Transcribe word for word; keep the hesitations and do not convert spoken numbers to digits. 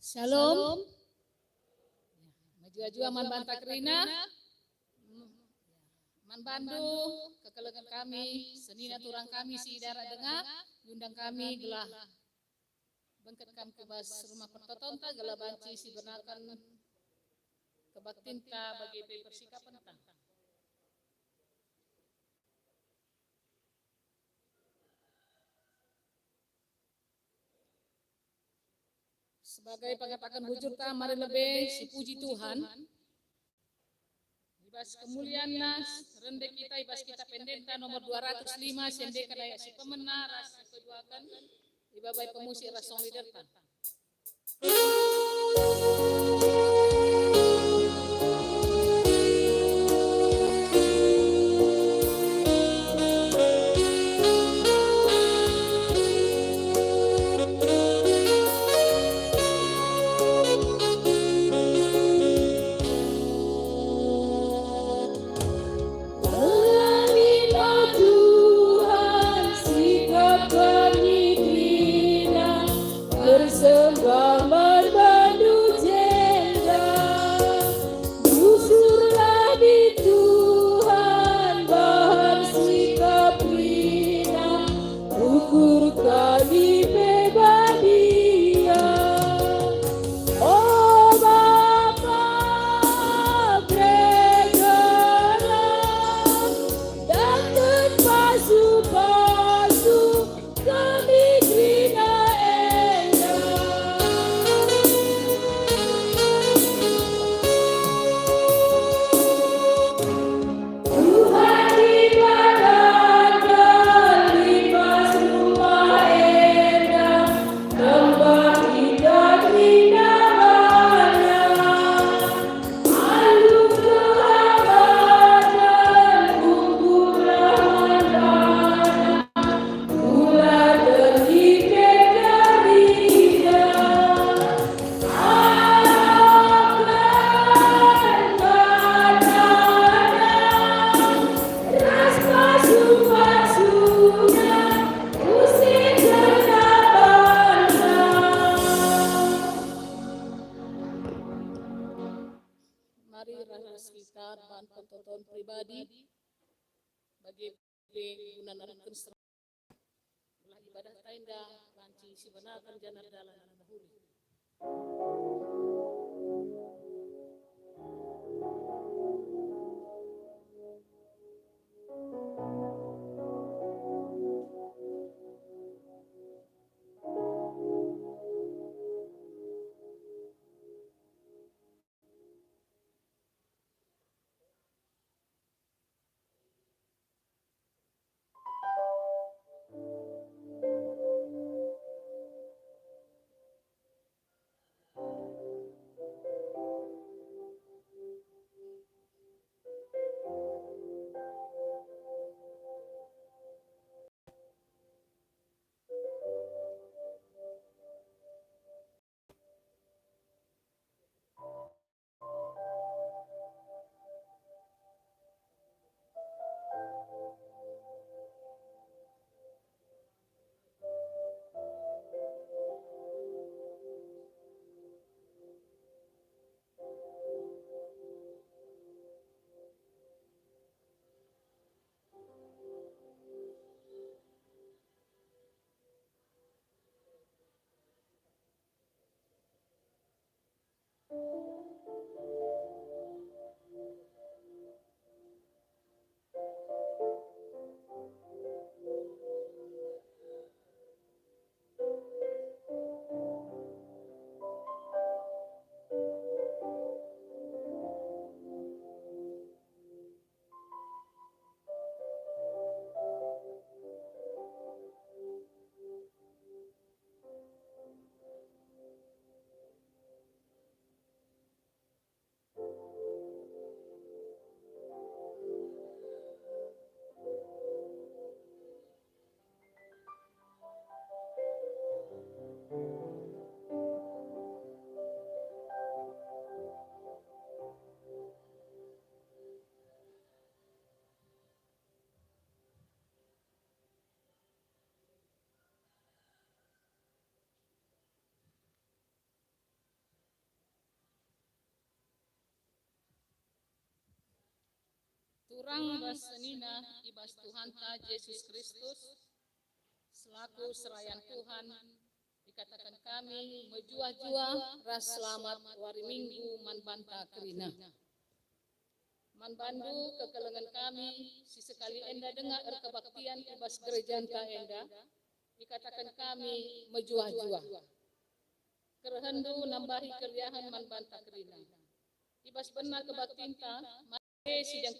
Shalom. Mejuah-juah man banta kerina. Man bandu, kekelengen kami, senina turang kami si darat denga, ngundang kami gelah bengket kam ku bas rumah pertotonta, gelah banci sibenaken kebaktinta bage pe persikapenta. Sebagai pengataken bujurta, mari lebe sipuji Tuhan. I bas kemulianNa rende kita i bas Kitab Endenta nomor dua ratus lima, siendeken ayat si pemena ras si peduaken, ibabai pemusik ras song leaderta. Melalui Tuhan sikap kami kerina, bersembah man bandu jenda. Busurlah di Tuhan bahan sikap kerina, ukur kami pe badia. O Bapa, berekenlah, datken pasu-pasu kami kerina enda. Tuhan, ibaratken limbas rumah enda, tambah indah kerina bana. Alu kehabaten kumpullah man bana, kulaken i pe kerina. Arahken batana ras pasu-pasuna, usihken bana. Mari ras kita man pertoton pribadi, bagi pe guna nerapken serta gelah ibadah ta enda banci sibenaken janah dalan mehuli. Turang ras senina i bas Tuhanta Jesus Kristus, selaku serayan Tuhan, ikataken kami mejuah-juah ras selamat wari Minggu man banta kerina. Man bandu kekelengen kami si sekali enda denga erkebaktian i bas gerejanta enda, ikataken kami mejuah-juah. Kerehendu nambahi keriahen man banta kerina. I bas bena kebaktinta, mari sidang